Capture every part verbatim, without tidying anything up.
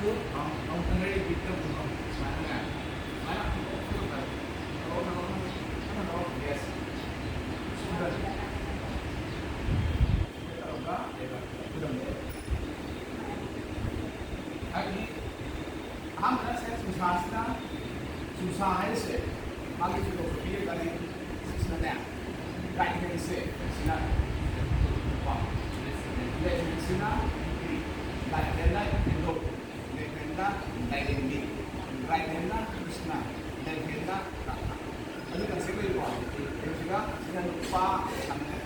Boundary ꯕꯤꯠꯇ ꯄꯨꯊꯣꯛ꯫ ꯁꯨꯃꯥꯏꯅꯅꯦ, ꯁꯨꯃꯥꯏꯅ ꯍꯟꯗꯣꯛ, ꯍꯟꯗꯣꯛ, ꯍꯟꯗꯣꯛ, ꯍꯟꯗꯣꯛ, ꯍꯟꯗꯣꯛ, ꯍꯟꯗꯣꯛ, yes꯫ ꯁꯨꯗꯅꯤ꯫ ꯁꯨꯃꯥꯏꯅ ꯇꯧꯔꯒ ꯈꯨꯗꯝꯁꯦ꯫ ꯍꯥꯏꯕꯗꯤ ꯑꯍꯥꯟꯕꯗ ꯁꯦ ꯆꯨꯁꯥꯁꯤꯅ, ꯆꯨꯁꯥ ꯍꯥꯏꯔꯤꯁꯦ ꯃꯥꯒꯤ philosophy ꯑꯃꯗꯤ ꯁꯤꯁꯤꯅꯅꯦ, right handꯁꯦ ꯁꯤꯅ ꯀꯣ, left handꯁꯤꯅ ꯀꯔꯤ? Right handꯅ ꯏꯟꯗꯣ, left handꯅ ꯂꯥꯏꯔꯦꯝꯕꯤ, right handꯅ ꯀ꯭ꯔꯤꯁꯅ, left handꯅ ꯔꯥꯙꯥ꯫ ꯑꯗꯨ concept ꯂꯩꯀꯣ꯫ ꯍꯧꯖꯤꯛꯁꯤꯒ ꯁꯤꯅ ꯅꯨꯄꯥ ꯑꯃꯅꯦ꯫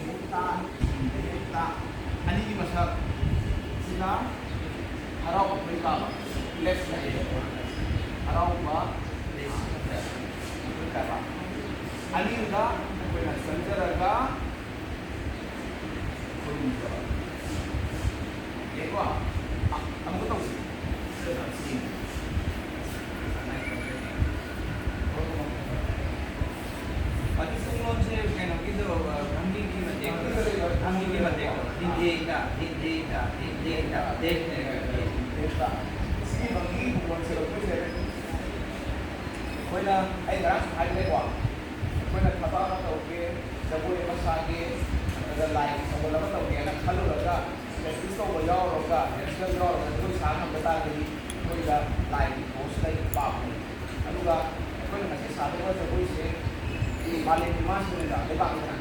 ꯍꯦꯛꯇ, ꯍꯦꯛꯇ ꯑꯅꯤꯒꯤ ꯃꯁꯛ ꯁꯤꯅ ꯍꯔꯥꯎꯕ ꯐꯨꯔꯤꯠ ꯀꯥꯕ, left side꯫ ꯍꯔꯥꯎꯕ ꯐꯨꯔꯤꯠ ꯀꯥꯕ꯫ ꯑꯅꯤꯗꯨꯗ ꯑꯩꯈꯣꯏꯅ ꯆꯪꯖꯔꯒ ꯈꯨꯔꯨꯝꯖꯕ꯫ ꯌꯦꯡꯀꯣ? ꯑ-, ꯑꯃꯨꯛꯀ ꯇꯧꯁꯤ꯫ ꯁꯤ ꯌꯦꯡꯉꯨ꯫ ꯑꯗꯨ ꯄꯨꯡꯂꯣꯟꯁꯦ ꯀꯩꯅꯣꯒꯤꯗꯣ, ꯑ, ꯈꯝꯕꯤꯒꯤ ꯃꯇꯦꯛꯇꯣ, ꯈꯝꯕꯤꯒꯤ ꯃꯇꯦꯛꯇꯣ, ꯗꯤꯟꯗꯦ ꯏꯟꯗ, ꯗꯤꯟꯗꯦ ꯏꯟꯗ, ꯗꯤꯟꯗꯦ ꯏꯟꯗ, ꯗꯦ ꯏꯟꯗ꯫ ꯁꯤꯒꯤ ꯃꯪꯒꯤ ꯄꯨꯡꯂꯣꯟꯁꯦ ꯑꯩꯈꯣꯏꯁꯦ, ꯑꯩꯈꯣꯏꯅ, ꯑꯩ ꯉꯔꯥꯡꯁꯨ ꯍꯥꯏꯕꯅꯦꯀꯣ, ꯑꯩꯈꯣꯏꯅ ꯊꯕꯛ ꯑꯃ ꯇꯧꯒꯦ, ꯖꯒꯣꯏ ꯑꯃ ꯁꯥꯒꯦ, ꯅꯠꯇ꯭ꯔꯒ ꯂꯥꯏꯒꯤ ꯊꯧꯒꯜ ꯑꯃ ꯇꯧꯒꯦꯅ ꯈꯜꯂꯨꯔꯒ, practice ꯇꯧꯕ ꯌꯥꯎꯔꯒ, rehearsal ꯌꯥꯎꯔꯒ ꯖꯒꯣꯏ ꯁꯥ ꯉꯝꯕ ꯇꯥꯔꯒꯗꯤ, ꯑꯩꯈꯣꯏꯗ ꯂꯥꯏꯒꯤ force ꯂꯩ, ꯄꯥꯞ ꯂꯩ꯫ ꯑꯗꯨꯒ ꯑꯩꯈꯣꯏꯅ ꯉꯁꯤ ꯁꯥꯗꯧꯕ ꯖꯒꯣꯏꯁꯦ ꯃꯥꯂꯦꯝꯒꯤ ꯃꯥꯁꯤꯅ ꯂꯩꯕꯥꯛꯅꯤꯅ,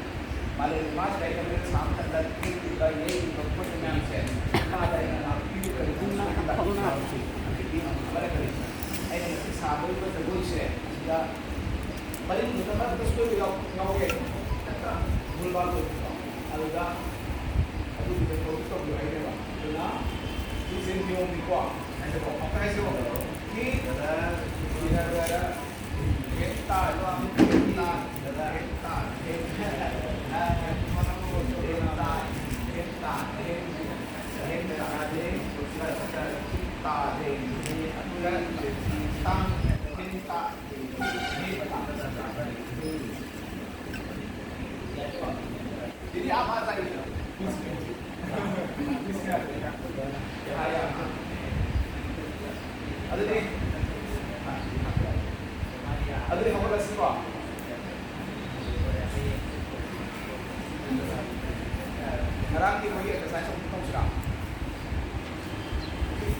ꯃꯥꯂꯦꯝꯒꯤ ꯃꯥꯁꯤꯗ ꯑꯩꯅ ꯁꯥꯕ ꯃꯇꯝꯗ ꯊꯦꯡꯈꯤꯕ, ꯌꯩꯈꯤꯕ ꯈꯣꯠꯈꯤꯕ ꯃꯌꯥꯝꯁꯦ ꯏꯃꯥꯗ ꯑꯩꯅ ꯉꯥꯛꯄꯤꯌꯨ, ꯀꯔꯤꯒꯨꯝꯕ ꯁꯣꯏꯈꯤꯕ ꯇꯥꯔꯒꯗꯤ꯫ ꯑꯗꯒꯤ ꯑꯃꯅ ꯀꯔꯤ? ꯑꯩꯅ ꯉꯁꯤ ꯁꯥꯗꯧꯔꯤꯕ ꯖꯒꯣꯏꯁꯦ ꯁꯤꯗ ꯃꯔꯤꯡꯗꯨꯗ ꯃꯔꯛꯇ ꯁꯣꯏꯕ ꯌꯥꯎ-, ꯌꯥꯎꯕ ꯌꯥꯏ꯫ ꯍꯦꯛꯇ ꯚꯨꯜꯚꯥꯜ ꯑꯣꯏꯕꯀꯣ꯫ ꯑꯗꯨꯗ ꯑꯗꯨꯒꯤꯗ ꯀꯣꯔꯁ ꯇꯧꯕꯤꯌꯨ ꯍꯥꯏꯅꯦꯕ꯫ ꯑꯗꯨꯅ ꯁꯤꯁꯦ ꯅꯤꯌꯣꯝꯅꯤꯀꯣ꯫ ꯍꯥꯏꯁꯦꯀꯣ, ꯑꯝꯇ ꯍꯥꯏꯁꯦꯀꯣ꯫ ꯍꯤ, ꯍꯤ, ꯍꯤ, ꯍꯤ, ꯍꯤ, ꯍꯤ, ꯍꯤ, ꯍꯤ, ꯍꯤ, ꯍꯤ, ꯍꯤ, ꯍꯤ, यदि आप आ जाइए, इसमें, इसमें आ जाइए। हाँ, यहाँ।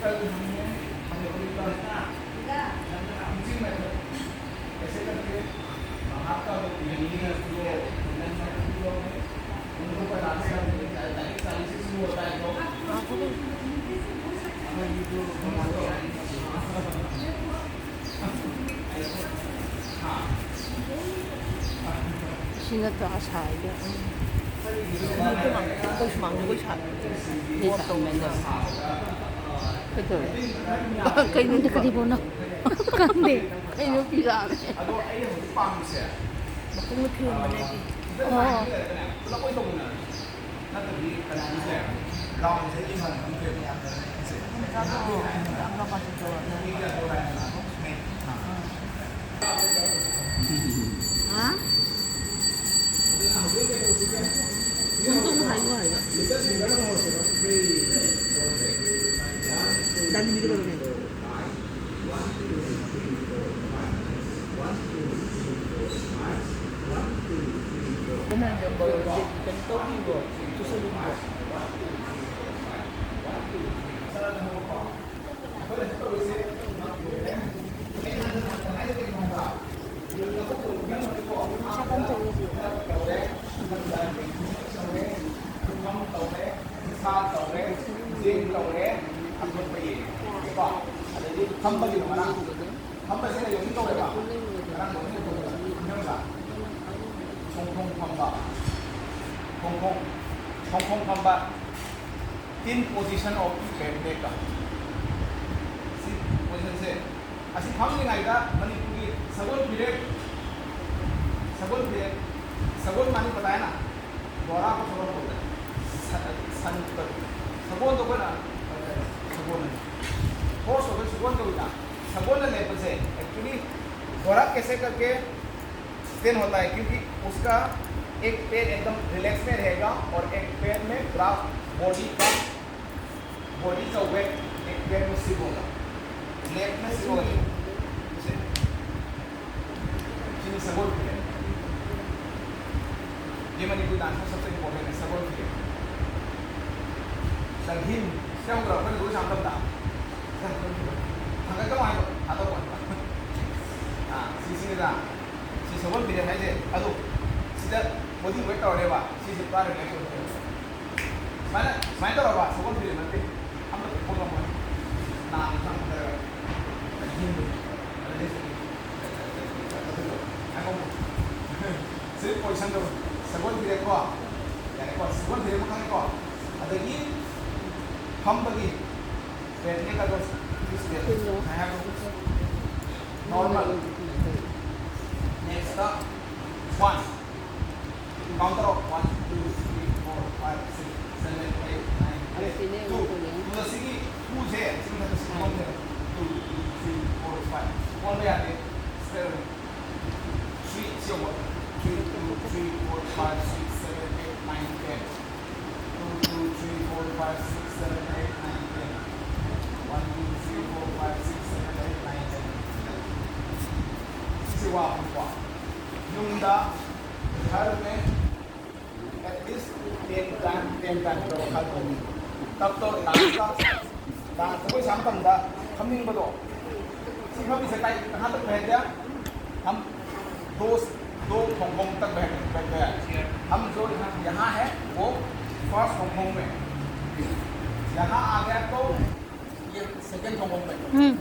ꯁꯤ ꯅꯠꯇ꯭ꯔꯣ ꯑꯁꯥꯏꯗ? ꯎꯝ꯫ ꯑꯩꯈꯣꯏ ꯁꯨꯃꯥꯡꯗ ꯑꯩꯈꯣꯏ ꯁꯥꯏ꯫ ꯁꯤ ꯁꯥꯏ꯫ ꯀꯩꯗꯧꯔꯦ? ꯀꯩꯅꯣ? ꯀꯔꯤꯕꯣꯅꯣ? ꯈꯪꯗꯦ꯫ ꯑꯩ ꯅꯨꯄꯤ ꯂꯥꯛꯑꯃꯦ꯫ ꯑꯗꯣ ꯑꯩꯅ ꯍꯧꯖꯤꯛ ꯄꯥꯝꯃꯤꯁꯦ ꯃꯈꯣꯡꯅ ꯊꯤꯟꯕꯅꯦ꯫ ꯑꯣ꯫ ꯄꯨꯂꯞ ꯑꯣꯏꯅ ꯇꯧꯃꯤꯟꯅꯔꯁꯦ꯫ ꯅꯠꯇ꯭ꯔꯗꯤ ꯀꯩꯅꯣꯁꯦ, ꯔꯥꯎꯟꯁꯦ ꯏꯪꯍꯟꯕ ꯑꯃ ꯊꯣꯛꯑꯦꯕ꯫ ꯁꯦ꯫ ꯍꯥ? ꯅꯪ ꯀꯩꯅꯣ ꯍꯥꯏꯌꯨ ꯍꯥꯏꯕ꯫ ꯗꯥꯟꯗꯤꯗ ꯀꯩꯗꯧꯔꯒꯦ? ꯐꯝꯕꯁꯤꯅ ꯌꯣꯛꯁꯤꯟ ꯀꯧꯋꯦꯕ꯫ ꯉꯔꯥꯡ ꯌꯣꯛꯁꯤꯟ ꯀꯧꯋꯦꯕ꯫ ꯈꯪꯉꯕ? ꯈꯣꯡꯈꯣꯡ ꯐꯝꯕ꯫ ꯈꯣꯡꯈꯣꯡ, ꯈꯣꯡꯈꯣꯡ ꯐꯝꯕ꯫ In position of back leg꯫ ꯁꯤ position ꯁꯦ꯫ ꯑꯁꯤ ꯐꯝꯂꯤꯉꯩꯗ ꯃꯅꯤꯄꯨꯔꯒꯤ ꯁꯒꯣꯜ ꯐꯤꯔꯦꯞ, ꯁꯒꯣꯜ ꯐꯤꯔꯦꯞ, ꯁꯒꯣꯜ ꯃꯥꯅꯤ ꯄꯇꯥ ꯍꯥꯏꯅ ꯒꯣꯔꯥ ꯀꯣ ꯁꯒꯣꯜ ꯀꯧꯗꯅ ꯁ-, ꯁꯟ ꯀꯧꯏ꯫ ꯁꯒꯣꯜꯗꯣ ꯑꯩꯈꯣꯏꯅ ꯁꯒꯣꯜ ꯍꯥꯏ꯫ Horse ꯇꯣ ꯑꯩꯈꯣꯏ ꯁꯒꯣꯜ ꯀꯧꯏꯗ꯫ ꯁꯒꯣꯜꯅ ꯂꯦꯞꯄꯁꯦ actually ꯒꯣꯔꯥ ꯀꯦꯁꯦ ꯀꯔꯀꯦ stand होता है, क्योंकि उसका एक पैर एकदम रिलैक्स में रहेगा और एक पैर में पूरा बॉडी का, बॉडी का वेट एक पैर में शिफ्ट होगा, लेग में शिफ्ट होगा। इसे, इसे सपोर्ट किया। ये मणिपुरी डांस में सबसे इंपॉर्टेंट है, सपोर्ट किया। तब हिम, क्या होगा? अपन दो शाम तक ꯀꯃꯥꯏꯅ ꯊꯥꯗꯣꯛꯄ? ꯑꯥ, ꯁꯤꯁꯤꯅꯤꯗ꯫ ꯁꯤ ꯁꯒꯣꯜ ꯐꯤꯔꯦꯞ ꯍꯥꯏꯁꯦ꯫ ꯑꯗꯨ ꯁꯤꯗ body weight ꯇꯧꯔꯦꯕ꯫ ꯁꯤꯁꯦ ꯄꯨꯔꯥ relax ꯑꯣꯏꯗꯣꯏꯅꯦꯕ꯫ ꯁꯨꯃꯥꯏꯅ, ꯁꯨꯃꯥꯏꯅ ꯇꯧꯔꯕ ꯁꯒꯣꯜ ꯐꯤꯔꯦꯞ ꯅꯠꯇꯦ꯫ ꯑꯝꯇ ꯄꯨꯊꯣꯛ ꯉꯝꯃꯣꯏ꯫ ꯅꯥꯝꯃ ꯊꯝꯒꯗꯕ꯫ ꯑꯗꯨꯗꯤ ꯉꯥꯏꯈꯣ꯫ ꯁꯤ position ꯗꯣ ꯁꯒꯣꯜ ꯐꯤꯔꯦꯞꯀꯣ꯫ ꯌꯥꯔꯦꯀꯣ? ꯁꯒꯣꯜ ꯐꯤꯔꯦꯞ ꯑꯃ ꯈꯪꯉꯦꯀꯣ? ꯑꯗꯒꯤ ꯐꯝꯕꯒꯤ ꯇꯦꯛꯅꯤꯛ ꯑꯗꯣ ꯉꯥꯏꯍꯥꯛ normal. Next one. Count ꯇꯧꯔꯣ꯫ One, two, three, four, five, six, seven, eight, nine, ten. Two. Two ꯑꯁꯤꯒꯤ ꯇꯨꯁꯦ ꯁꯤ ꯃꯊꯛꯇ ꯁꯤ ꯐꯝꯁꯦ꯫ Two, three, four, five. ꯑꯣꯟꯕ ꯌꯥꯗꯦ꯫ Straight ꯑꯣꯏꯅ꯫ Three, ꯁꯤ ꯌꯧꯕ꯫ Three, two, three, four, five, six, seven, eight, nine, ten. Two, two, three, four, five, six, seven, eight, nine, ten. One, two, three, four, five, six, seven, eight, nine, ten. ꯁꯤ ꯋꯥꯕꯀꯣ꯫ ꯌꯨꯝꯗ ꯍꯔ ꯃꯦ at least ten time, ten time ꯇꯧꯔꯒ ꯍꯔ ꯇꯧꯅꯤ꯫ ꯇꯞ ꯇꯞ ꯗꯥꯟꯁꯇ, dance ꯖꯒꯣꯏ ꯁꯥꯕ ꯃꯇꯝꯗ ꯐꯝꯅꯤꯡꯕꯗꯣ꯫ ꯁꯤ ꯐꯝꯃꯤꯁꯦ ꯀꯥꯏ, ꯀꯍꯥ ꯇꯛ ꯕꯦꯊ ꯒꯌꯥ? ꯍꯝ ꯗꯣ, ꯗꯣ ꯈꯣꯡꯈꯣꯡ ꯇꯛ ꯕꯦꯊ, ꯕꯦꯊ ꯒꯌꯥ꯫ ꯍꯝ ꯖꯣ ꯌꯍꯥ, ꯌꯍꯥ ꯍꯦ, ꯋꯣ ꯐꯔꯁ ꯈꯣꯡꯈꯣꯡ ꯃꯦ꯫ ꯌꯍꯥ ꯑꯥ ꯒꯌꯥ ꯇꯣ ꯌꯦ ꯁꯦꯀꯦꯟ ꯈꯣꯡꯈꯣꯡ ꯃꯦ꯫ ꯎꯝ꯫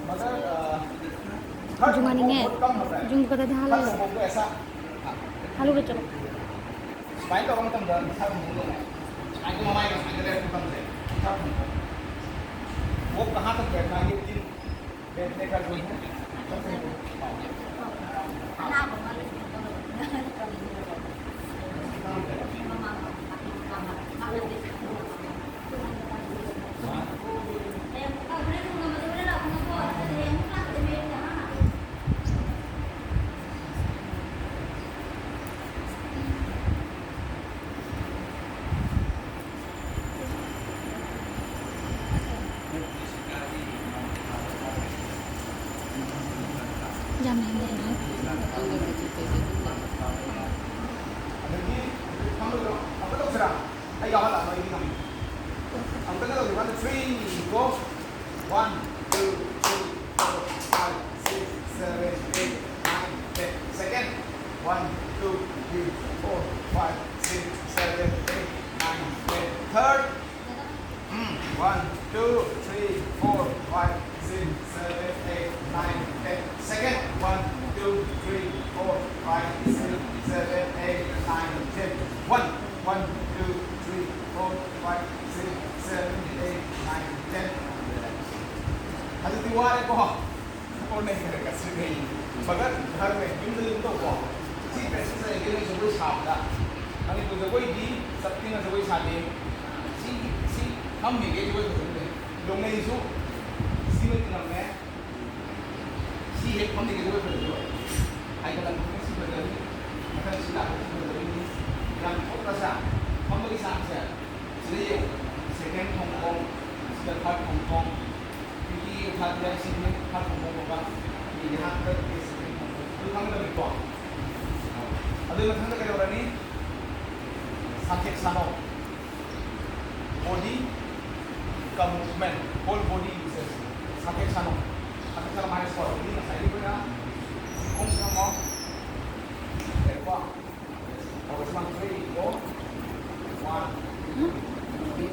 ꯃꯒꯔ, ꯑ, ꯍꯔ ꯖꯨꯡꯒꯥꯅꯤꯡꯉꯦ꯫ ꯈꯣꯡꯈꯣꯡ ꯕꯍꯨꯠ ꯀꯝ ꯍꯣꯇꯥ ꯍꯦ꯫ ꯖꯨꯡꯒ ꯀꯗꯥꯏꯗ ꯍꯥꯜꯂ ꯍꯔ ꯂꯩ? ꯈꯣꯡꯈꯣꯡ ꯀꯣ ꯑꯦꯁꯥ ꯍꯥꯜꯂꯨꯔ ꯆꯠꯂꯣ꯫ ꯁꯨꯃꯥꯏꯅ ꯇꯧꯕ ꯃꯇꯝꯗ ꯃꯁꯥ ꯑꯗꯨꯝ ꯍꯣꯡꯗꯣꯛꯑꯦ꯫ ꯁꯨꯃꯥꯏꯅ ꯃꯃꯥꯏꯒ ꯁꯨꯃꯥꯏꯅ ꯂꯩꯔꯛꯄ ꯃꯇꯝꯁꯦ ꯃꯁꯥ ꯑꯗꯨꯝ ꯍꯣꯡꯗꯣꯛꯑꯦ꯫ ꯀꯣꯛ ꯀꯍꯥ ꯇꯛ ꯕꯦꯊꯅꯥ ꯍꯦ? ꯇꯤꯟ ꯕꯦꯊꯅꯦ ꯀꯥ ꯖꯣ ꯍꯦ꯫ ꯌꯥꯝ ꯍꯦꯟꯖꯤꯟꯅ ꯍꯥꯏꯕ꯫ ꯑꯗꯒꯤ ꯑꯃꯨꯛꯀ ꯇꯧꯁꯤꯔꯥ? ꯑꯩ ꯌꯥꯎꯍꯜꯂꯛꯑꯒ ꯑꯩꯗꯤ ꯉꯝꯃꯤ꯫ ꯑꯃꯨꯛꯀ ꯇꯧꯁꯤ꯫ One, two, three, go. One, two, three. ꯋꯥꯔꯦꯀꯣ꯫ ꯑꯣ, ꯅꯩꯈꯔꯦ ꯉꯁꯤꯗꯤ꯫ ꯃꯒꯔ ꯘꯔ ꯃꯦ, ꯌꯨꯝꯗ ꯑꯗꯨꯝ ꯇꯧꯀꯣ꯫ ꯁꯤ ꯄ꯭ꯔꯦꯛꯇꯤꯁ ꯂꯩꯒꯦ ꯅꯣꯏ ꯖꯒꯣꯏ ꯁꯥꯕꯗ꯫ ꯃꯅꯤꯄꯨꯔ ꯖꯒꯣꯏꯗꯤ ꯆꯞꯇꯤꯡꯅ ꯖꯒꯣꯏ ꯁꯥꯗꯦ꯫ ꯁꯤ, ꯁꯤ ꯐꯝꯃꯤꯒꯦ ꯖꯒꯣꯏ ꯐꯖꯗꯦ꯫ ꯅꯣꯡꯂꯩꯁꯨ ꯁꯤ ꯂꯣꯏ ꯇꯤꯡꯉꯝꯃꯦ꯫ ꯁꯤ ꯍꯦꯛ ꯐꯝꯃꯤꯒꯦ ꯖꯒꯣꯏ ꯐꯖꯗꯦ꯫ ꯍꯥꯏꯒꯠꯂꯛꯄ ꯁꯤ ꯐꯖꯔꯤ꯫ ꯃꯊꯪ ꯁꯤ ꯂꯥꯛꯄ ꯁꯤ ꯐꯖꯔꯤꯅꯤ꯫ ꯌꯥꯝ ꯊꯣꯛꯇ꯭ꯔꯁꯦ꯫ ꯐꯝꯕꯒꯤ ꯆꯥꯡꯁꯦ꯫ ꯁꯤꯗ ꯌꯦꯡꯉꯨ꯫ ꯁꯦꯀꯦꯟ ꯈꯣꯡꯊꯣꯡ, ꯁꯤꯗ ꯊꯥꯔꯠ ꯈꯣꯡꯊꯣꯡ꯫ ꯄꯤꯀꯤ ꯊꯥꯔꯠ ꯂꯦꯐ ꯁꯤꯒꯅꯦꯜ ꯊꯥꯔꯠ ꯈꯣꯡꯊꯣꯡ ꯀꯧꯕ꯫ ꯄꯤꯀꯤ ꯍꯥꯔꯠꯇ ꯁꯦꯀꯦꯟ ꯈꯣꯡꯊꯣꯡ꯫ ꯑꯗꯨ ꯈꯪꯒꯗꯕꯅꯤꯀꯣ? ꯑꯗꯨꯒꯤ ꯃꯊꯪꯗ ꯀꯩꯗꯧꯔꯅꯤ? ꯁꯥꯊꯦꯛ ꯁꯥꯅꯧ꯫ Body cum movement, whole body uses. ꯁꯥꯊꯦꯛ ꯁꯥꯅꯧ꯫ ꯁꯥꯊꯦꯛ ꯁꯥꯅꯧ ꯍꯥꯏꯔꯁꯤꯀꯣ꯫ ꯑꯗꯨꯗꯤ ꯉꯁꯥꯏꯒꯤ ꯑꯩꯈꯣꯏꯅ ꯈꯣꯡ ꯁꯝꯃꯣ꯫ ꯂꯩꯔꯦꯀꯣ? ꯇꯧꯔꯁꯤ ꯃꯥ three, four, one, two, three,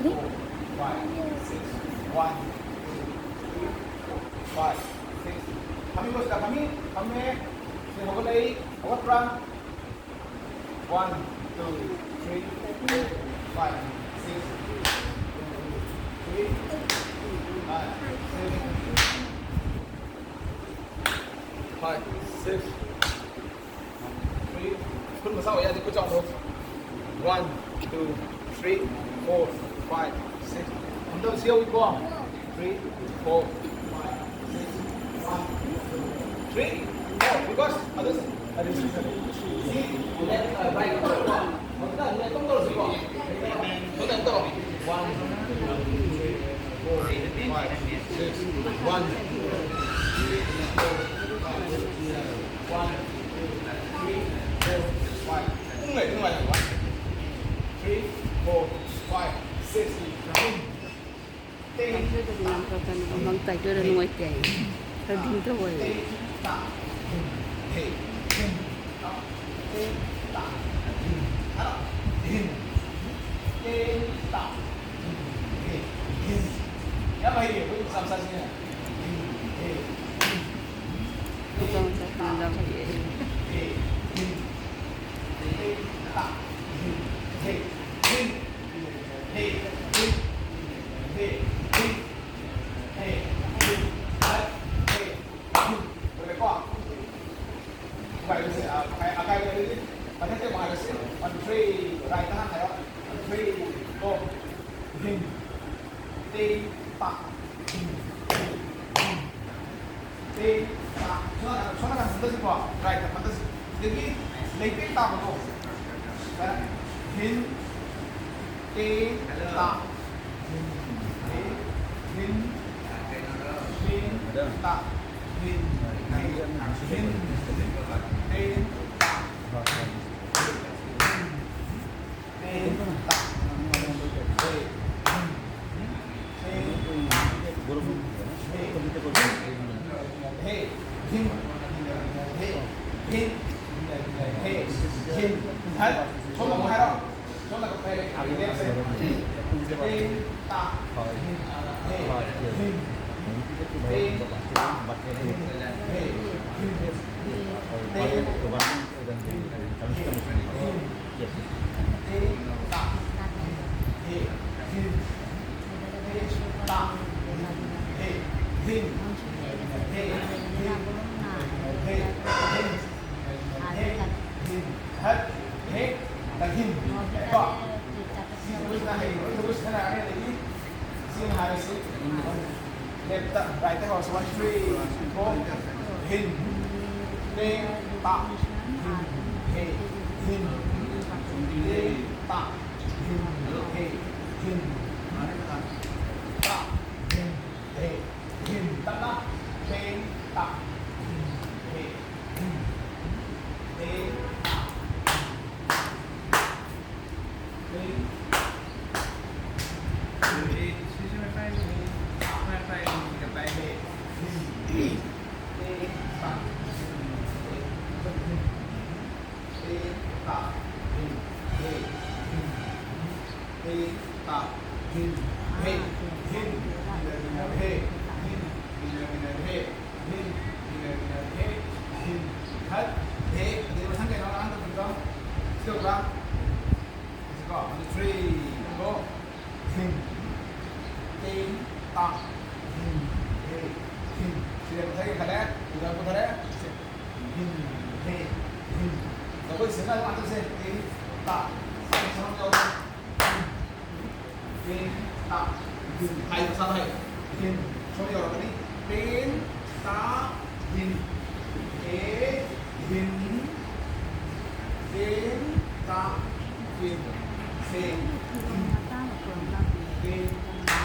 four, five, six, one, two, three, four, five, six. ꯐꯝꯃꯤꯀꯣ ꯁꯤꯗ, ꯐꯝꯃꯤ, ꯐꯝꯃꯦ꯫ ꯁꯤ ꯍꯧꯒꯠꯂꯛꯏ, ꯍꯧꯒꯠꯄ꯭ꯔꯥ? One, two, three, four, five, six, three, five, six, five, six, three. ꯈꯨꯠ ꯃꯁꯥ ꯑꯣꯏ ꯌꯥꯗꯦ, ꯈꯨꯠ ꯆꯥꯎꯅ꯫ One, two, three, four, five, six. ꯑꯝꯇ ꯁꯤ ꯌꯧꯏꯀꯣ꯫ Three, four, five, six, one, two, three, four. Because ꯑꯗꯨ, ꯑꯗꯨ ꯁꯤ left, uh, right. ꯍꯧꯖꯤꯛ left ꯑꯃ ꯇꯧꯔꯁꯤꯀꯣ꯫ ꯍꯧꯖꯤꯛ ꯇꯧꯔꯣ꯫ One, two, three, four, five, six, one, two, three, four, five, six, one, two, three, four, five. ꯄꯨꯡ ꯂꯩ, ꯄꯨꯡ ꯂꯩ꯫ One, three, four, five, six. ꯇꯥꯏꯇꯣꯗꯗꯤ ꯌꯥꯝ ꯐꯕꯅꯤ, ꯃꯃꯥꯡ ꯇꯥꯏꯇꯣꯗ ꯅꯨꯡꯉꯥꯏꯇꯦ ꯍꯥꯏꯌꯦ꯫ ꯈꯔ ꯙꯤꯡ ꯇꯧ ꯍꯥꯏꯌꯦ꯫ ꯌꯥꯝ ꯍꯩꯌꯦ, ꯑꯩꯈꯣꯏ ꯃꯆꯥ ꯃꯆꯥꯁꯤꯡꯅ꯫ ꯃꯆꯥ ꯃꯆꯥꯁꯤꯡꯅ ꯌꯥꯝ ꯍꯩꯌꯦ꯫ ꯇꯦ ꯇꯥ꯫ ꯁꯣꯝ ꯅꯥꯀꯟ, ꯁꯣꯝ ꯅꯥꯀꯟ ꯐꯝꯗꯁꯤꯀꯣ, ꯔꯥꯏꯠꯇ ꯐꯝꯗꯁꯤ꯫ ꯁꯤꯗꯒꯤ ꯂꯩꯇꯦꯡ ꯇꯥꯕꯗꯣ꯫ ꯁꯨꯃꯥꯏꯅ ꯍꯤꯟ ꯇꯦ ꯇꯥ꯫ ꯍꯤꯟ ꯇꯦ ꯍꯤꯟ ꯇꯦ ꯇꯥ꯫ ꯍꯤꯟ ꯇꯦ ꯍꯤꯟ ꯇꯦ ꯇꯥ꯫ ꯇꯦ ꯇꯥ꯫ ꯍꯤꯟ ꯇꯦ ꯍꯤꯟ ꯇꯦ ꯇꯥ꯫ ꯍꯦ ꯍꯤꯟ ꯍꯦ ꯍꯤꯟ ꯍꯦ ꯍꯤꯟ꯫ ꯍꯠ꯫ ꯁꯣꯝꯗ ꯑꯃꯨꯛ ꯍꯥꯏꯔꯣ꯫ ꯁꯣꯝꯗ ꯀꯛꯊꯠꯂꯦ꯫ ꯂꯦꯞꯁꯦ꯫ ꯇꯦ ꯇꯥ꯫ ꯍꯤꯟ ꯇꯦ ꯍꯤꯟ ꯇꯦ ꯇꯥ꯫ ꯍꯤꯟ ꯇꯦ ꯍꯤꯟ ꯇꯦ ꯇꯥ꯫ ꯍꯤꯟ ꯇꯦ ꯇꯥ꯫ ꯍꯦ ꯍꯤꯟ ꯇꯦ ꯇꯥ꯫ ꯍꯦ ꯍꯤꯟ ꯇꯦ ꯍꯤꯟ ꯇꯦ ꯍꯤꯟ ꯇꯦ ꯍꯤꯟ꯫ ꯍꯦ ꯍꯤꯟ ꯍꯠ ꯍꯦ ꯇꯥ ꯍꯤꯟ꯫ ꯀꯣ? ꯁꯤ ꯖꯒꯣꯏꯁꯤꯅ ꯍꯩꯔꯣꯏ ꯖꯒꯣꯏ ꯁꯥꯟꯅꯔꯅꯤ꯫ ꯑꯗꯒꯤ ꯁꯤ ꯍꯥꯏꯔꯁꯤ꯫ ꯂꯦꯞꯇ, ꯔꯥꯏꯠꯇ ꯍꯧꯔꯁꯤ꯫ One, three, four꯫ ꯍꯤꯟ ꯇꯦ ꯇꯥ꯫ ꯍꯤꯟ ꯍꯦ ꯍꯤꯟ ꯇꯦ ꯇꯥ꯫ ꯍꯤꯟ ꯍꯦ ꯍꯤꯟ ꯇꯥ꯫ ꯍꯤꯟ ꯍꯦ ꯍꯤꯟ꯫ ꯇꯞꯅ꯫ ꯇꯦ ꯇꯥ꯫ ꯍꯤꯟ ꯍꯦ ꯍꯤꯟ ꯇꯦ ꯇꯥ꯫ ꯍꯤꯟ ꯇꯦ ꯇꯥ꯫ ꯍꯤꯟ ꯇꯦ ꯇꯥ꯫ ꯇꯦ ꯇꯥ꯫ ꯍꯤꯟ ꯍꯦ ꯍꯤꯟ ꯇꯦ ꯇꯥ꯫ ꯍꯤꯟ ꯍꯦ ꯍꯤꯟ ꯍꯤꯟ ꯍꯦ ꯍꯤꯟ ꯍꯤꯟ ꯍꯦ ꯍꯤꯟ ꯍꯤꯟ ꯍꯦ ꯍꯤꯟ꯫ ꯍꯠ ꯍꯦ꯫ ꯑꯗꯩ ꯃꯊꯪ ꯀꯩꯅꯣ ꯑꯉꯥꯡ ꯇꯧꯕꯤꯗꯣ꯫ ꯁꯤ ꯇꯧꯕ꯭ꯔꯥ? ꯁꯤꯀꯣ꯫ One, three, go꯫ ꯍꯤꯟ ꯇꯦ ꯇꯥ꯫ ꯍꯤꯟ ꯍꯦ ꯍꯤꯟ꯫ ꯁꯤꯗ ꯃꯊꯛ ꯌꯦꯡꯈꯠꯂꯦ꯫ ꯁꯤꯗ ꯄꯨꯊꯔꯦ꯫ ꯁꯤ꯫ ꯍꯤꯟ ꯍꯦ ꯍꯤꯟ꯫ ꯖꯒꯣꯏ ꯁꯤꯟꯅ ꯉꯥꯛꯇꯁꯦ꯫ ꯇꯦ ꯇꯥ꯫ ꯁꯥꯏ ꯁꯥꯎꯟ ꯌꯥꯎꯕ꯫ ꯍꯤꯟ ꯇꯦ ꯇꯥ꯫ ꯍꯤꯟ꯫ ꯍꯥꯏ ꯃꯁꯥꯗ ꯍꯥꯏ꯫ ꯍꯤꯟ꯫ ꯁꯣꯝ ꯌꯧꯔꯛꯀꯅꯤ꯫ ꯇꯦ ꯇ ꯍꯤꯟ꯫ ꯊꯦ ꯍꯤꯟ꯫ ꯇꯦꯟ ꯇ ꯍꯤꯟ꯫ ꯊꯦ ꯍꯤꯟ꯫ ꯇꯦꯟ ꯇ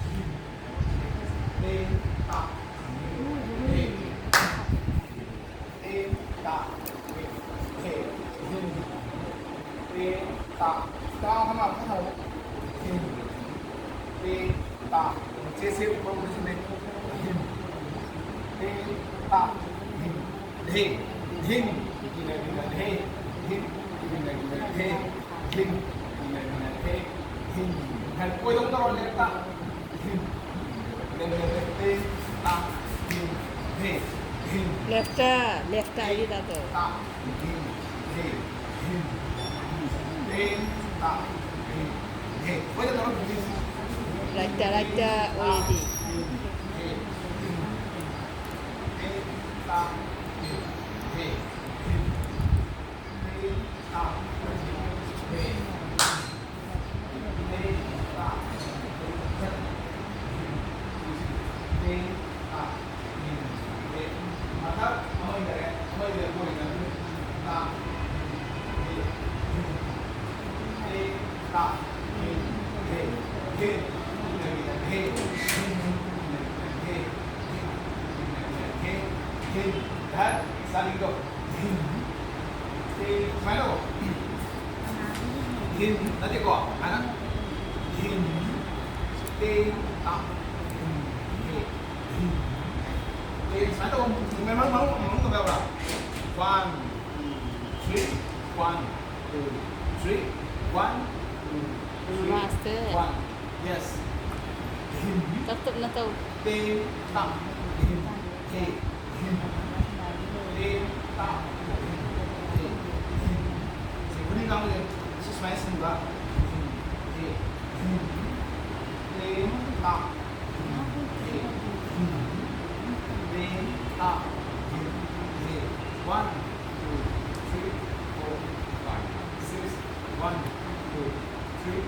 ꯍꯤꯟ꯫ ꯇꯦꯟ ꯇ ꯍꯤꯟ꯫ ꯇꯦꯟ ꯇ ꯍꯤꯟ꯫ ꯊꯦ ꯍꯤꯟ꯫ ꯇꯦꯟ ꯇ꯫ ꯀꯥꯡ ꯑꯃ ꯑꯃꯨꯛ ꯍꯧ꯫ ꯍꯤꯟ꯫ ꯇꯦꯟ ꯇ꯫ ꯆꯦꯁꯦ ꯎꯄꯔ ꯎꯄꯔ ꯁꯨꯝ ꯂꯩ꯫ ꯍꯤꯟ꯫ ꯇꯦꯟ ꯇ꯫ ꯍꯤꯟ꯫ ꯙꯦ꯫ ꯙꯤꯟ꯫ ꯙꯤꯟ꯫ ꯙꯦ꯫ ꯙꯤꯟ꯫ ꯙꯤꯟ꯫ ꯙꯦ꯫ ꯙꯤꯟ꯫ ꯙꯤꯟ꯫ ꯙꯦ꯫ ꯙꯤꯟ꯫ ꯍꯦ, ꯑꯣꯏꯗꯧ ꯇꯧꯔꯣ, ꯂꯦꯞꯇ꯫ ꯙꯤꯟ꯫ ꯂꯦꯞ, ꯂꯦꯞ, ꯂꯦꯞ꯫ ꯇꯦꯟ ꯇ꯫ ꯙꯤꯟ꯫ ꯙꯦ꯫ ꯙꯤꯟ꯫ ꯂꯦꯞꯇ, ꯂꯦꯞꯇ ꯇꯦꯟ ꯑꯩꯒꯤꯗ ꯇꯧ꯫ ꯇ꯫ ꯙꯤꯟ꯫ ꯙꯦ꯫ ꯙꯤꯟ꯫ ꯇꯦꯟ ꯇ꯫ ꯙꯤꯟ꯫ ꯙꯦ꯫ ꯑꯣꯏꯗꯧ ꯇꯧꯔꯣ, ꯙꯤꯟ꯫ ꯔꯥꯏꯠꯇ, ꯔꯥꯏꯠꯇ ꯑꯣꯏꯔꯗꯤ꯫ ꯁꯨꯃꯥꯏꯅ ꯇꯧ꯫ ꯍꯤꯟ ꯅꯠꯇꯦꯀꯣ, ꯍꯥꯏꯅ ꯍꯤꯟ꯫ ꯇꯦ ꯇ꯫ ꯍꯤꯟ꯫ ꯍꯤꯟ꯫ ꯇꯦ ꯁꯨꯃꯥꯏꯅ ꯇꯧ꯫ ꯃꯅꯨꯡ, ꯃꯅꯨꯡ, ꯃꯅꯨꯡ ꯇꯧꯕ ꯌꯥꯕ꯭ꯔꯥ? One, two, three. One, two, three. One, two, three. Master. One. Yes. ꯇꯞ ꯇꯞꯅ ꯇꯧ꯫ ꯇꯦ ꯇ꯫ ꯍꯤꯟ꯫ ꯍꯦ꯫ ꯍꯤꯟ꯫ ꯇꯦ ꯇ꯫ ꯍꯤꯟ꯫ ꯍꯦ꯫ ꯍꯤꯟ꯫ ꯁꯤ ꯈꯨꯅꯤꯡ ꯀꯥꯡꯕꯨꯁꯦ ꯁꯤ ꯁꯨꯃꯥꯏꯅ ꯁꯤꯟꯕ꯫ ꯍꯤꯟ꯫ ꯍꯦ꯫ ꯍꯤꯟ꯫ ꯇꯦ ꯇ꯫ ꯍꯤꯟ꯫ ꯍꯦ꯫ ꯍꯤꯟ꯫ ꯇꯦ ꯇ꯫ ꯍꯤꯟ꯫ ꯍꯦ꯫ One, two, three, four, five, six. One, two, three.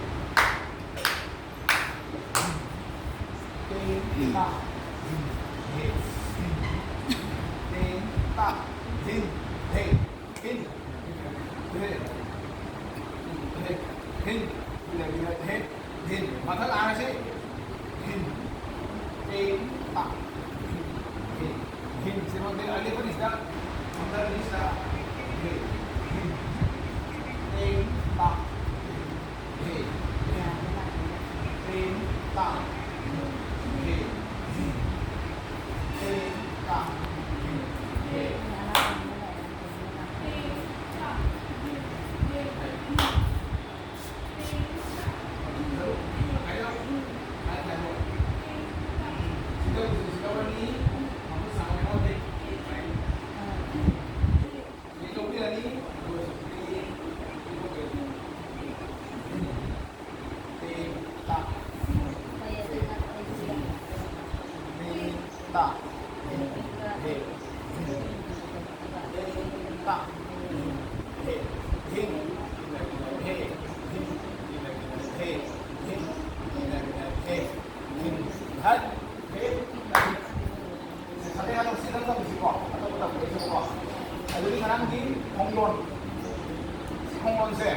ꯇꯦ ꯇ꯫ ꯍꯦ, ꯍꯤꯟ, ꯇꯦ, ꯇ, ꯍꯤꯟ, ꯍꯦ, ꯍꯤꯟ, ꯍꯦ, ꯍꯦ, ꯍꯤꯟ, ꯍꯦ, ꯍꯤꯟ꯫ ꯃꯊꯛ ꯂꯥꯛꯑꯁꯤ꯫ ꯍꯤꯟ, ꯇꯦ, ꯇ, ꯍꯤꯟ, ꯍꯦ, ꯍꯤꯟ꯫ ꯁꯤꯃꯛꯇꯤ ꯑꯂꯤꯐ ꯑꯅꯤꯁꯤꯗ ꯍꯟꯗꯛ ꯑꯅꯤꯁꯤꯗ ꯍꯦ, ꯍꯤꯟ, ꯇꯦ, ꯇ, ꯍꯦ꯫ ꯍꯥꯏ, ꯐꯦ, ꯐꯦ, ꯐꯦ꯫ ꯁꯟꯗꯦ ꯍꯥꯏꯕ ꯁꯤꯗꯪ ꯇꯧꯁꯤꯀꯣ, ꯑꯇꯣꯞꯄ ꯇꯧꯗ꯭ꯔꯁꯨꯀꯣ꯫ ꯑꯗꯨꯗꯤ ꯉꯔꯥꯡꯒꯤ ꯈꯣꯡꯂꯣꯟ, ꯁꯤ ꯈꯣꯡꯂꯣꯟꯁꯦ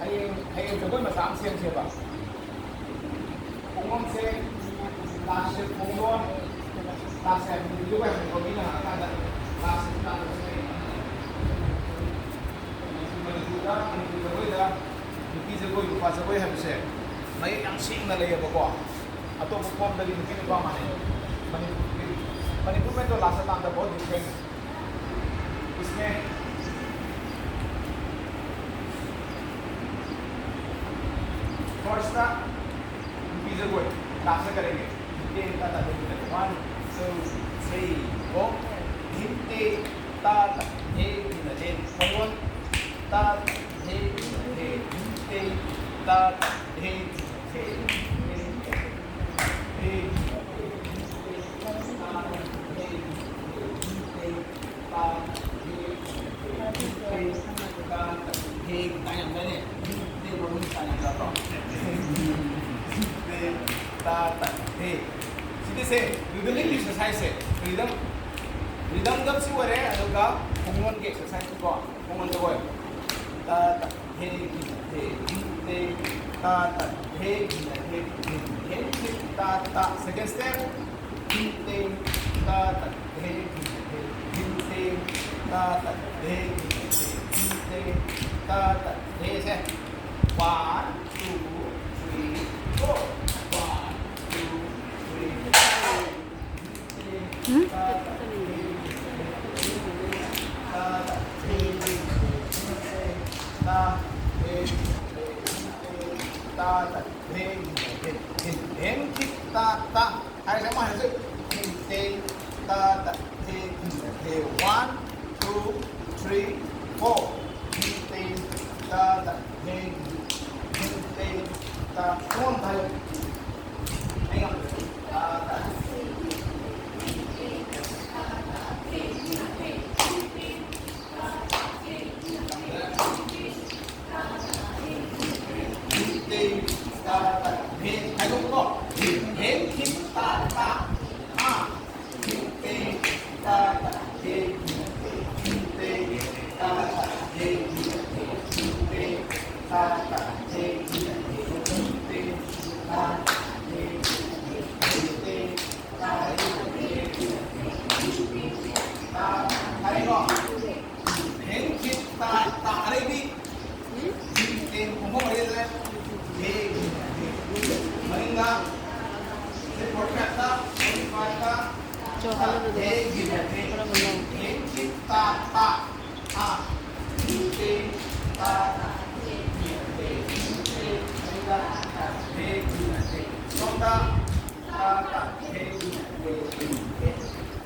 ꯍꯌꯦꯡ, ꯍꯌꯦꯡ ꯖꯒꯣꯏ ꯃꯆꯥ ꯑꯃ ꯁꯦꯝꯁꯦꯕ꯫ ꯈꯣꯡꯂꯣꯟꯁꯦ ꯂꯥꯁꯁꯦ ꯈꯣꯡꯂꯣꯟ, ꯂꯥꯁꯁꯦ ꯍꯥꯏꯕꯗꯤ ꯖꯒꯣꯏ ꯍꯥꯏꯕꯀꯣ, ꯃꯤꯅ ꯍꯪꯉꯀꯥꯟꯗ ꯂꯥꯁꯁꯦ ꯀꯅꯥꯅꯣ ꯁꯤꯖꯤꯟꯅꯩ? ꯃꯅꯤꯄꯨꯔꯗ, ꯃꯅꯤꯄꯨꯔ ꯖꯒꯣꯏꯗ ꯅꯨꯄꯤ ꯖꯒꯣꯏ, ꯅꯨꯄꯥ ꯖꯒꯣꯏ ꯍꯥꯏꯕꯁꯦ ꯃꯌꯦꯛ ꯌꯥꯝ ꯁꯦꯡꯅ ꯂꯩꯌꯦꯕꯀꯣ꯫ ꯑꯇꯣꯞꯄ ꯐꯣꯝꯗꯗꯤ ꯅꯨꯄꯤ ꯅꯨꯄꯥ ꯃꯥꯟꯅꯩ꯫ ꯃꯅꯤꯄꯨꯔꯒꯤ, ꯃꯅꯤꯄꯨꯔ ꯃꯦꯟꯗꯣ ꯂꯥꯁꯇ ꯇꯥꯟꯗ ꯕꯣꯠ ꯗꯤꯐ꯭ꯔꯦꯟ꯫ इसमें फर्स्ट नुपी जगोई, लास्ट करेंगे। नुपी का ताते भी वन, टू, थ्री, गो। हिंते ता ता हे दिन हे, कौन? ता ता हे दिन हे, हिंते ता ता हे दिन हे, हे दिन हे। ꯍꯦ ꯇꯥꯏ ꯌꯥꯝ ꯇꯥꯏꯅꯦ꯫ ꯍꯦ ꯃꯔꯨꯝ ꯇꯥꯏ ꯌꯥꯝ ꯇꯥꯗ꯭ꯔꯣ? ꯍꯦ ꯇꯥ ꯇꯥ ꯍꯦ꯫ ꯁꯤ ꯁꯤꯁꯦ rhythmic exercise ꯁꯦ, rhythm, rhythm ꯗ ꯁꯤ ꯑꯣꯏꯔꯦ꯫ ꯑꯗꯨꯒ ꯈꯣꯡꯂꯣꯟꯒꯤ exercise ꯀꯣ, ꯈꯣꯡꯂꯣꯟꯗ ꯑꯣꯏꯔꯦ꯫ ꯇ ꯇ ꯍꯦ ꯒꯤ ꯅ ꯍꯦ ꯒꯤ ꯇꯦ꯫ ꯇ ꯇ ꯍꯦ ꯒꯤ ꯅ ꯍꯦ ꯒꯤ ꯇꯦ꯫ ꯇ ꯇ꯫ Second step꯫ ꯒꯤ ꯇꯦ꯫ ꯇ ꯇ ꯍꯦ ꯒꯤ ꯅ ꯍꯦ ꯒꯤ ꯇꯦ꯫ ꯇ ꯇ ꯍꯦ ꯒꯤ ꯅ ꯍꯦ ꯒꯤ ꯇꯦ꯫ ꯇ ꯇ ꯍꯦ ꯁꯦ꯫ One, two, three, four꯫ One, two, three, four꯫ ꯎꯝ? ꯍꯥꯏꯔꯁꯦ, ꯑꯃꯨꯛ ꯍꯥꯏꯔꯁꯦ꯫ ꯇꯦ, ꯇ, ꯇ, ꯇꯦ, ꯇꯦ꯫ One, two, three, four꯫ ꯇꯦ, ꯇ, ꯇ, ꯇꯦ, ꯇꯦ꯫ ꯀꯣꯟ ꯊꯥꯏ꯫ ꯑꯩ ꯉꯝꯗ꯭ꯔꯦ꯫ ꯇ, ꯇ꯫ ꯇꯦ, ꯇ, ꯇ, ꯇꯦ꯫ ꯈꯥꯏꯗꯣꯛꯀꯣ꯫ ꯇꯦ, ꯇ, ꯇ꯫ ꯑꯥ꯫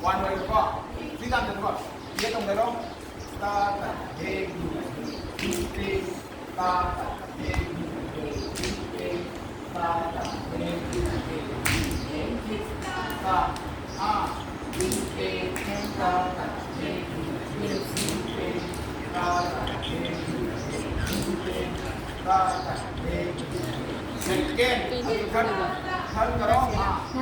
One ꯑꯣꯏꯕꯀꯣ꯫ ꯁꯤ ꯇꯥꯟꯗꯅꯀꯣ꯫ ꯌꯦꯠ ꯑꯃ ꯂꯩꯔꯣ꯫ ꯇ ꯇ ꯍꯦ ꯒꯤ ꯅ ꯍꯦ ꯒꯤ ꯇꯦ꯫ ꯇ ꯇ ꯍꯦ ꯒꯤ ꯅ ꯍꯦ ꯒꯤ ꯇꯦ꯫ ꯇ ꯇ ꯍꯦ ꯒꯤ ꯅ ꯍꯦ ꯒꯤ ꯇꯦ꯫ ꯇ ꯑꯥ ꯒꯤ ꯇꯦ꯫ ꯇ ꯇ ꯍꯦ ꯒꯤ ꯅ ꯍꯦ ꯒꯤ ꯇꯦ꯫ ꯇ ꯇ ꯍꯦ ꯒꯤ ꯅ ꯍꯦ ꯒꯤ ꯇꯦ꯫ ꯇ ꯇ ꯍꯦ ꯒꯤ ꯅ ꯍꯦ ꯒꯤ ꯇꯦ꯫ Second꯫ ꯀꯩꯅꯣ ꯇꯧꯗꯣꯏꯅꯦꯕ꯫ Third ꯀꯔꯣ? ꯑꯥ꯫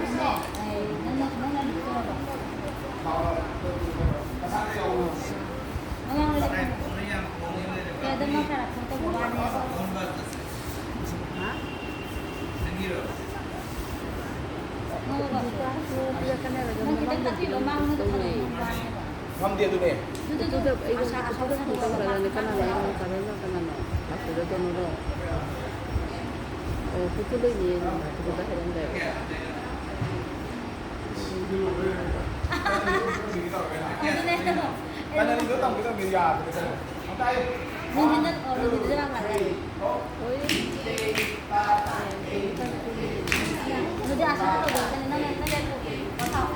ꯅꯪꯅ ꯅꯪꯅ ꯂꯤꯛꯇꯣꯔꯕ? ꯃꯃꯥꯡꯗꯗꯤ ꯈꯪꯉꯦ꯫ ꯀꯩꯗ ꯃꯥ ꯈꯔ ꯈꯪꯗꯕ ꯋꯥꯅꯦꯕ꯫ ꯅꯪ ꯈꯤꯇꯪ ꯇꯞꯄꯤꯕ ꯃꯥꯡꯗ ꯈꯪꯉꯦ ꯋꯥꯅꯦꯕ꯫ ꯉꯝꯗꯦ ꯑꯗꯨꯅꯦ꯫ ꯑꯗꯨꯗ ꯑꯗꯨꯗ ꯑꯩ ꯑꯁꯥ ꯑꯁꯥ ꯑꯗꯨꯗ ꯁꯥ ꯐꯣꯇꯣ ꯁꯥ ꯀꯥꯔꯛꯑꯅꯤ꯫ ꯀꯅꯥꯅꯣ? ꯀꯅꯥꯅꯣ? ꯀꯅꯥꯅꯣ? ꯂꯥꯛꯄꯗ ꯀꯩꯅꯣꯗꯣ꯫ ꯑꯣ, ꯐꯣꯇꯣ ꯂꯩꯅꯤ꯫ ꯐꯣꯇꯣꯗ ꯍꯥꯏꯔꯝꯗꯥꯏ꯫ ꯑꯗꯨꯅꯦ꯫ ꯀꯅꯥꯅꯣ ꯇꯝꯒꯦ ꯇꯝꯒꯦ ꯌꯥꯗ꯭ꯔꯦ꯫ ꯅꯨꯡꯊꯤꯟꯗ, ꯑꯣ, ꯅꯨꯡꯊꯤꯟꯗ ꯂꯥꯛꯑꯣ꯫ ꯍꯣꯏ꯫ ꯑꯗꯨꯗꯤ ꯑꯁꯥ ꯇꯧꯗꯣꯏꯅꯦ꯫ ꯅꯪ, ꯅꯪ ꯂꯦꯞꯄꯣ꯫ ꯄꯣꯊꯥꯎ꯫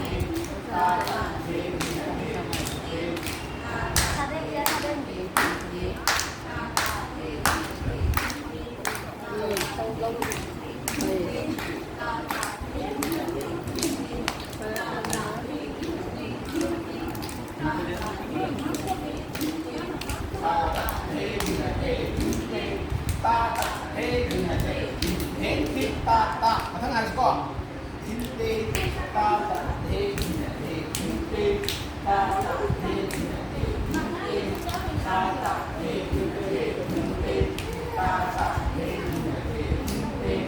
ꯃꯊꯪ ꯍꯥꯏꯔꯁꯤꯀꯣ꯫ ꯊꯤꯟꯇꯦ ꯇꯥ ꯇꯥ ꯊꯦ ꯊꯤꯟ ꯊꯦ ꯊꯤꯟꯇꯦ ꯇꯥ ꯇꯥ ꯊꯦ ꯊꯤꯟ ꯊꯦ ꯊꯤꯟꯇꯦ ꯇꯥ ꯇꯥ ꯊꯦ ꯊꯤꯟ ꯊꯦ ꯊꯤꯟꯇꯦ ꯇꯥ ꯇꯥ ꯊꯦ ꯊꯤꯟ ꯊꯦ ꯊꯤꯟꯇꯦ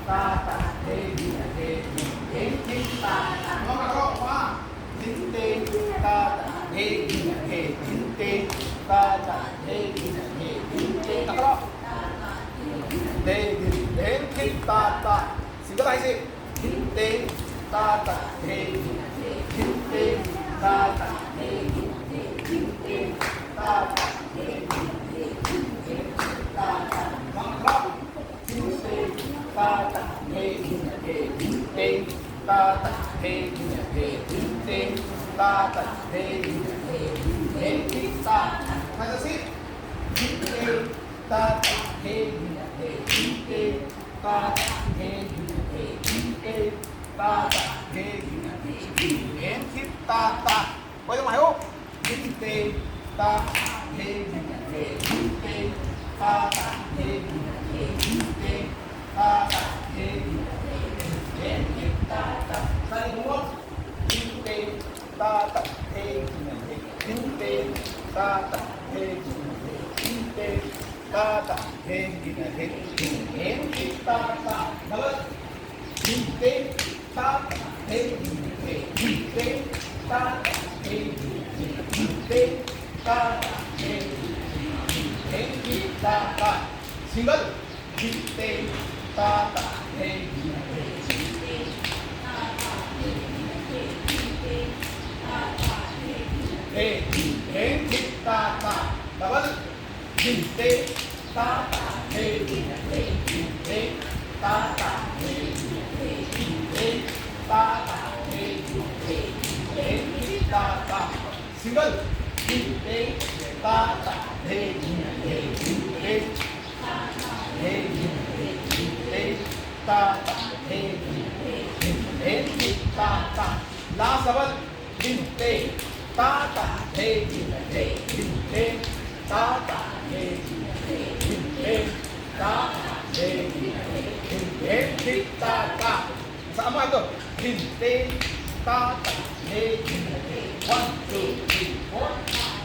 ꯇꯥ ꯇꯥ ꯊꯦ ꯊꯤꯟ ꯊꯦ ꯊꯤꯟ ꯊꯦ ꯊꯤꯟ ꯇꯥ ꯇꯥ꯫ ꯊꯤꯟꯇꯦ ꯇꯥ ꯇꯥ ꯊꯦ ꯊꯤꯟ ꯊꯦ ꯊꯤꯟꯇꯦ ꯇꯥ ꯇꯥ ꯊꯦ ꯊꯤꯟ ꯊꯦ ꯊꯤꯟꯇꯦ꯫ ꯀꯥꯈꯠꯂꯣ꯫ ꯊꯦ ꯊꯤꯟ ꯊꯦ ꯊꯤꯟ ꯇꯥ ꯇꯥ꯫ ꯁꯤꯡꯒꯜ ꯍꯥꯏꯁꯦ꯫ ꯊꯤꯟꯇꯦ ꯇꯥ ꯇꯥ ꯊꯦ ꯊꯤꯟ ꯊꯦ ꯊꯤꯟꯇꯦ ꯇꯥ ꯇꯥ ꯊꯦ ꯊꯤꯟ ꯊꯦ ꯊꯤꯟꯇꯦ ꯇꯥ ꯇꯥ ꯊꯦ ꯊꯤꯟ ꯊꯦ ꯊꯤꯟꯇꯦ ꯇꯥ ꯇꯥ꯫ ꯃꯈꯥ꯫ ꯊꯤꯟꯇꯦ ꯇꯥ ꯇꯥ ꯊꯦ ꯊꯤꯟ ꯊꯦ ꯊꯤꯟꯇꯦ ꯇꯥ ꯇꯥ ꯊꯦ ꯊꯤꯟ ꯊꯦ ꯊꯤꯟꯇꯦ ꯇꯥ ꯇꯥ ꯊꯦ ꯊꯤꯟ ꯊꯦ ꯊꯤꯟ ꯊꯦ ꯊꯤꯟ ꯇꯥ꯫ ꯐꯖꯁꯤ꯫ ꯊꯤꯟꯇꯦ ꯇꯥ ꯇꯥ ꯊꯦ ꯊꯤꯟ ꯊꯦ ꯊꯤꯟꯇꯦ ꯇꯥ ꯇꯥ ꯊꯦ ꯊꯤꯟ ꯊꯦ ꯊꯤꯟꯇꯦ ꯇꯥ ꯇꯥ ꯊꯦ ꯊꯤꯟ ꯊꯦ ꯊꯤꯟ ꯊꯦ ꯊꯤꯟ ꯇꯥ ꯇꯥ꯫ ꯍꯣꯏ, ꯑꯗꯨꯝ ꯍꯥꯏꯌꯣ꯫ ꯊꯤꯟꯇꯦ ꯇꯥ ꯇꯥ ꯊꯦ ꯊꯤꯟ ꯊꯦ ꯊꯤꯟꯇꯦ ꯇꯥ ꯇꯥ ꯊꯦ ꯊꯤꯟ ꯊꯦ ꯊꯤꯟꯇꯦ ꯇꯥ ꯇꯥ ꯊꯦ ꯊꯤꯟ ꯊꯦ ꯊꯤꯟ ꯊꯦ ꯊꯤꯟ ꯇꯥ꯫ ता ता। डबल। धिन्ते ता ता धे धिन्ते। धिन्ते ता ता धे धिन्ते। धिन्ते ता ता धे धिन्ते। धिन्ते ता ता। सिंगल। धिन्ते ता ता धे धिन्ते। धे धिन्ते ता ता। डबल। धिन्ते ता ता धे धिन्ते। धिन्ते ता ता धे धिन्ते। धिन्ते ता ता धे धिन्ते। धिन्ते ता ता। सिंगल। धिन्ते ता ता धे धिन्ते। धिन्ते धे धिन्ते। धिन्ते ता ता धे धिन्ते। धिन्ते ता ता। Last double. धिन्ते ता ता धे धिन्ते। धिन्ते ता ता धे धिन्ते। धिन्ते ता ता धे धिन्ते। धिन्ते ता ता। सा-, अमा तो। धिन्ते ता ता धे धिन्ते। One, two, three, four.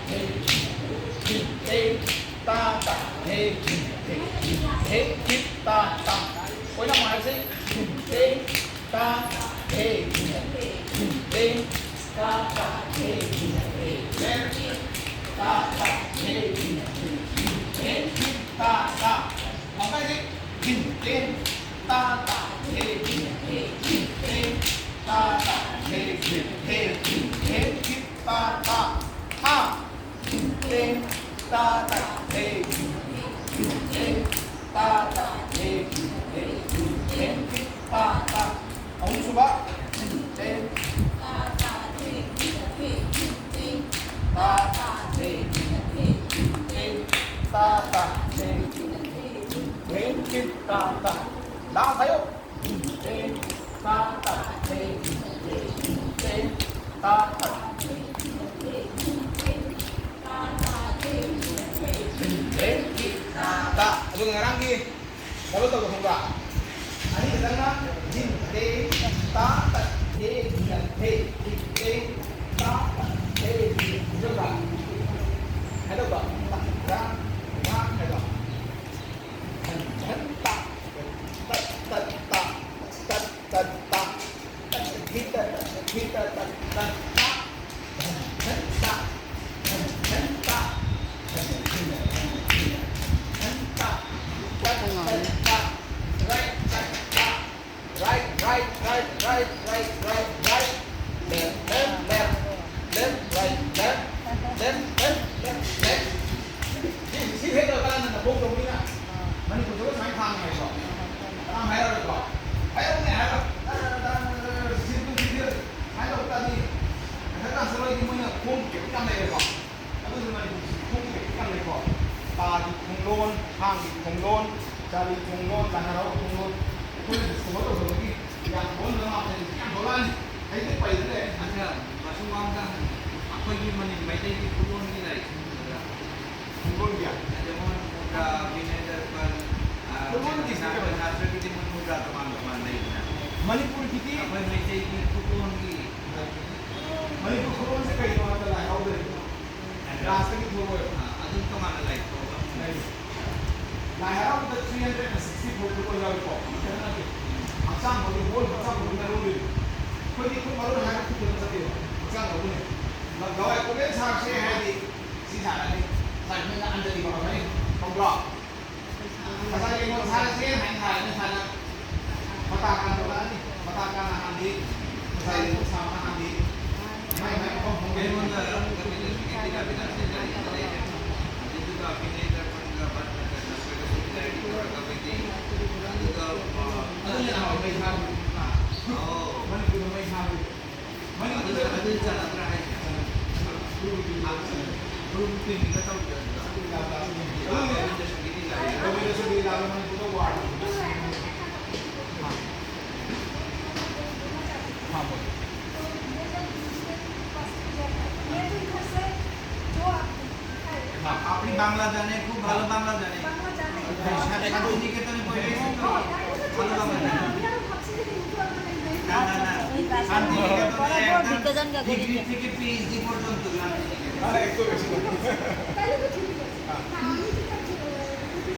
धे धिन्ते ता ता धे धिन्ते। धिन्ते ता ता। कोई ना मार से। धिन्ते ता ता धे धिन्ते। धिन्ते ता ता धे धिन्ते। ता ता धे धिन्ते। धिन्ते ता ता। हम कैसे? धिन्ते ता ता धे धिन्ते। धिन्ते ता ता धे धिन्ते। धिन्ते ता ता। आ। धिन्ते ता ता धे धिन्ते। धिन्ते ता ता धे धिन्ते। धिन्ते ता ता। ꯑꯍꯨꯝꯁꯨꯕ꯫ धिन्ते ता ता धे धिन्ते। धिन्ते ता ता धे धिन्ते। धिन्ते ता ता धे धिन्ते। धिन्ते ता ता। लास्ट आयो। धिन्ते ता ता धे धिन्ते। धिन्ते ता ता। धिन्ते ता ता꯫ ꯑꯗꯨꯒ ꯉꯔꯥꯡꯒꯤ ꯗꯕꯜ ꯇꯧꯕ ꯈꯪꯕ꯭ꯔꯥ? ꯑꯅꯤ ꯈꯛꯇꯪꯅ धिन्ते ता ता धे धिन्ते꯫ धिन्ते ता ता धे धिन्ते꯫ ꯈꯪꯕ꯭ꯔꯥ? ꯍꯥꯏꯗꯧꯕ꯫ ꯉꯔꯥꯡ, ꯉꯔꯥꯡ ꯍꯥꯏꯕ꯫ धिन्ते ता। Right, right, right, right, right, right, right. Left, left, left, left, right, left, left, left, left, left. ꯁꯤ, ꯁꯤ ꯍꯦꯛ ꯂꯣꯏꯔꯀꯥꯟꯗ ꯅꯈꯣꯡ ꯇꯧꯕꯅꯤꯅ ꯃꯅꯤꯄꯨꯔꯗꯒ ꯁꯨꯃꯥꯏꯅ ꯊꯥꯡꯉꯦ ꯍꯥꯏꯕꯀꯣ꯫ ꯀꯅꯥꯝ ꯍꯥꯏꯔꯔꯣꯏꯀꯣ꯫ ꯍꯥꯏꯔꯛꯎꯅꯦ ꯍꯥꯏꯔꯣ꯫ ꯁꯤ, ꯁꯤ, ꯁꯤ, ꯁꯤ ꯁꯨꯃꯥꯏꯅ ꯇꯧ ꯇꯥꯔꯗꯤ ꯃꯊꯪ ꯀꯥꯟ ꯆꯠꯂꯣꯏꯗꯤ ꯃꯣꯏꯅ ꯈꯣꯡ ꯀꯩꯝ ꯌꯥꯝ ꯂꯩꯔꯦꯀꯣ꯫ ꯑꯗꯨꯁꯨ ꯃꯅꯤꯄꯨꯔꯁꯤ ꯈꯣꯡꯒꯤ ꯌꯥꯝ ꯂꯩꯀꯣ꯫ ꯇꯥꯒꯤ ꯈꯣꯡꯂꯣꯟ, ꯊꯥꯡꯒꯤ ꯈꯣꯡꯂꯣꯟ, ꯆꯥꯂꯤ ꯈꯣꯡꯂꯣꯟ, ꯂꯥꯏ ꯍꯔꯥꯎ ꯈꯣꯡꯂꯣꯟ, ꯑꯩꯈꯣꯏꯅ ꯗꯤꯁꯀꯣꯚꯔ ꯇꯧꯖꯕꯒꯤ ꯌꯥꯝ ꯂꯣꯟꯅ ꯂꯥꯛꯄꯁꯦ ꯌꯥꯝ ꯊꯣꯛꯂꯛꯑꯅꯤ꯫ ꯍꯩꯗꯤ ꯄꯩꯗ ꯂꯩꯔꯅꯤ꯫ ꯑꯗ ꯃꯁꯨ ꯋꯥꯝꯗ ꯑꯩꯈꯣꯏꯒꯤ ꯃꯅꯤ-, ꯃꯩꯇꯩꯒꯤ ꯈꯨꯂꯣꯟꯒꯤ ꯂꯥꯏꯔꯤꯛꯁꯤꯡꯗꯨꯗ ꯈꯣꯡꯂꯣꯟꯒꯤ? ꯑꯗ ꯃꯣꯏ ꯃꯨꯗ꯭ꯔꯥ, ꯕꯤꯅꯦ ꯗꯔꯄꯟ, ꯑ, ꯈꯨꯂꯣꯟꯒꯤꯁꯤꯗꯤ ꯀꯩꯅꯣ? ꯁꯥꯁꯇ꯭ꯔꯒꯤꯗꯤ ꯃꯣꯏ ꯃꯨꯗ꯭ꯔꯥ ꯇꯣꯉꯥꯟ ꯇꯣꯉꯥꯟ ꯂꯩꯗꯅ꯫ ꯃꯅꯤꯄꯨꯔꯒꯤꯗꯤ ꯑꯩꯈꯣꯏ ꯃꯩꯇꯩꯒꯤ ꯈꯨꯂꯣꯟꯒꯤ ꯃꯅꯤꯄꯨꯔ ꯈꯨꯂꯣꯟꯁꯦ ꯀꯩꯅꯣ ꯍꯥꯏꯕꯗ ꯂꯥꯏ ꯍꯔꯥꯎꯗ ꯂꯩꯕ꯫ ꯂꯥꯁꯇꯒꯤ ꯊꯣꯛꯂꯛꯑꯣꯏꯕ꯫ ꯑꯥ, ꯑꯗꯨꯝ ꯇꯣꯉꯥꯟꯅ ꯂꯥꯏ ꯊꯣꯛꯑꯒ ꯑꯃꯨꯛ ꯂꯩ꯫ ꯂꯥꯏ ꯍꯔꯥꯎꯕꯗ three hundred sixty four ꯈꯨꯗꯣꯜ ꯌꯥꯎꯏꯀꯣ꯫ ꯑꯃꯠꯇ ꯅꯠꯇꯦ꯫ ꯍꯛꯆꯥꯡ ꯐꯕꯒꯤ ꯍꯣꯜ ꯍꯛꯆꯥꯡ ꯐꯕꯒꯤ ꯃꯔꯣꯜ ꯂꯩꯕ꯫ ꯑꯩꯈꯣꯏꯗꯤ ꯈꯨꯠ ꯃꯔꯣꯜ ꯍꯥꯏꯔꯒ ꯈꯨꯠ ꯈꯛꯇ ꯆꯠꯇꯦꯕ꯫ ꯍꯛꯆꯥꯡ ꯐꯕꯅꯦ꯫ ꯂ-, ꯂꯋꯥꯏ ꯀꯣꯂꯦꯖ ꯁꯥꯔꯁꯦ ꯍꯥꯏꯔꯗꯤ ꯁꯤ ꯁꯥꯔꯅꯤ꯫ ꯁꯥꯔꯅꯤ ꯅꯥꯟꯗꯗꯤ ꯐꯔꯛꯀꯅꯤ꯫ ꯈꯪꯕ꯭ꯔꯣ? ꯉꯁꯥꯏ ꯀꯩꯅꯣ ꯁꯥꯔꯁꯦ ꯍꯥꯏꯅ ꯁꯥꯔꯅꯤ ꯁꯥꯔꯅ꯫ ꯃꯇꯥ ꯀꯥꯟ ꯇꯧꯔꯛꯑꯅꯤ꯫ ꯃꯇꯥ ꯀꯥꯟ ꯍꯥꯟꯗꯤ꯫ ꯉꯁꯥꯏ ꯁꯥꯕ ꯍꯥꯟꯗꯤ꯫ ꯃꯥꯏ ꯃꯥꯏ ꯃꯐꯝ ꯍꯣꯡꯗꯣꯛꯑꯦ꯫ ꯑꯩꯉꯣꯟꯗ ꯀꯩꯅꯣꯗꯁꯨ ꯀꯦꯟꯗꯤ ꯂꯥꯛꯄꯤꯗ ꯁꯦꯟꯖꯔꯤ ꯂꯩꯔꯦ꯫ ꯑꯗꯨꯗꯨꯒ ꯐꯤꯅꯦꯛ ꯗꯔꯄꯟꯒ ꯕꯠ ꯅꯠꯇ꯭ꯔꯒ ꯁꯔꯀꯁ ꯁꯤꯃꯤꯂꯔꯤꯇꯤ ꯇꯧꯔꯒ ꯃꯩꯇꯩ꯫ ꯑꯗꯨꯒ, ꯑ, ꯑꯗꯨꯅ ꯅꯍꯥꯟꯋꯥꯏ ꯃꯩ ꯊꯥꯕꯗꯣ꯫ ꯑꯣ꯫ ꯃꯅꯤꯄꯨꯔꯗ ꯃꯩ ꯊꯥꯕꯗꯣ꯫ ꯑꯗꯨ, ꯑꯗꯨ ꯆꯠꯅꯗ꯭ꯔꯥ ꯍꯥꯏꯁꯦ? ꯒꯨꯔꯨ ꯄꯤꯕꯤꯒ ꯇꯧꯗ꯭ꯔꯥ ꯑꯗꯨꯗ? ꯑꯗꯨ ꯌꯥꯝ ꯂꯥꯞꯄꯤ꯫ ꯑꯗꯨꯅꯦ꯫ ꯒꯣꯕꯤꯟꯗ ꯁꯪꯒꯤꯠ ꯂꯤꯂꯥ꯫ ꯒꯣꯕꯤꯟꯗ ꯁꯪꯒꯤꯠ ꯂꯤꯂꯥ ꯃꯅꯤꯄꯨꯔꯗ ꯋꯥꯔ꯫ हाँ, बोलो। ये जो दूसरे पास में जाता है, ये तो इधर से जो आप हाँ, আপনি বাংলা জানে, খুব ভালো বাংলা জানে। বাংলা জানে। হ্যাঁ, শান্তিনিকেতনে পড়ে এসেছি তো, ভালো বাংলা জানে। না, না, না। শান্তিনিকেতনে একদম ডিগ্রি থেকে পিএইচডি পর্যন্ত শান্তিনিকেতনে। আরে, একটু বেশি।